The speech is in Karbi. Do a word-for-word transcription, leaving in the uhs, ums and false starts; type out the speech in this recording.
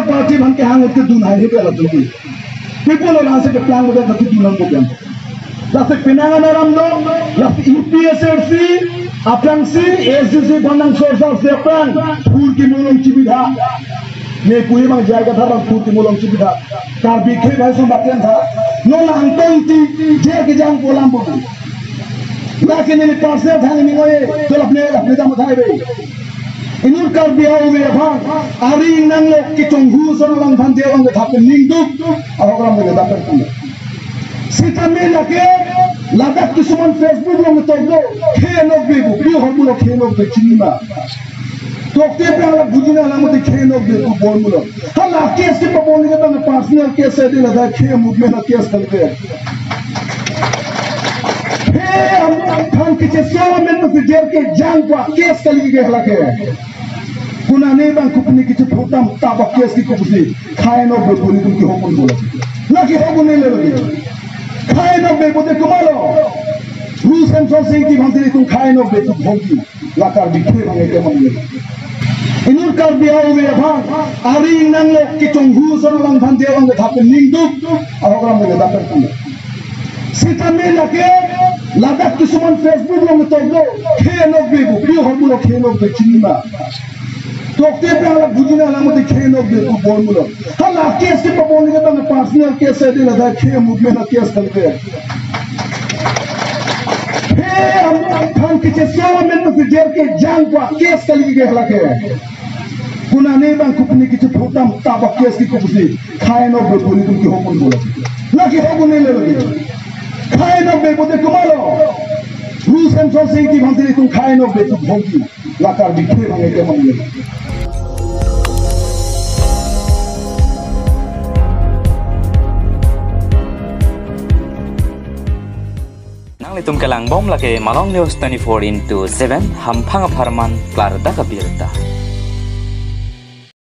Party aphan kehang kedun hai hebe latum. People aphan si keplang bote kati dunang bote. Lasi penang anaram lo, lasi A P H L C aphrangsi A S D C aphan nangsorsar si aphrang thur kemulong chibitha. Ne puji abang jai kathar abang thur kemulong chibitha. Karbi akhei ason bakian tha. Non angtong ti je kejang pu alam pu. Lake neli personal thang ni ngoi, to lapen lapen jam thai be. Inut Karbi aove aphan, ari nanglo kechonghu ason alangphan je ong kethap ningduk, ahok ram le dapper pu. Sitame lake, ladak kisuman Facebook along toklo, khei nokbe pu, pi ahormu lo khei nokbe chinima. Tokte pe hala bujina hala mati khei nokbe pu bor mulo. Hala case ke pabon ke bang personal case de la da khei movement case kalke. Khei am tham kiche so men no jer kejang kwa case kali ke hala ke. Kuna ne bang kupni kiche phutam taba case ki kupusi. Khei nokbe pu nelitum kehok pu bolo. Lake hok ne le lake. Khei nokbe pu de kumalo. Ru Semson Sing ti bang nelitum khei nokbe pu bhongji. La Karbi akhei abang ke mangni. Inut Karbi aove aphan, ari nanglo kechonghu ason alangphan je ong kethap ningduk, ahok ram le dapper pu. Sitame lake, ladak kisuman Facebook along toklo, khei nokbe pu, pi ahormu lo khei nokbe chinima. Tokte pe hala bujina hala mati khei nokbe pu bor mulo. Hala case ke pabon ke bang personal case de la da khei movement case kalke. Khei am tham kiche so men no jer kejang kwa case kali ke hala ke. Kuna ne bang kupni kiche phutam taba case ki kupusi. Khei nokbe pu nelitum kehok pu bolo. Lake hok ne le lake. Khei nokbe pu de kumalo. Ru Semson Sing ti bang nelitum khei nokbe pu bhongji. La Karbi akhei abang ke mangni. Nanglitum kelang bom lake Malong News twenty-four into seven, hamphang apharman klardak abirta.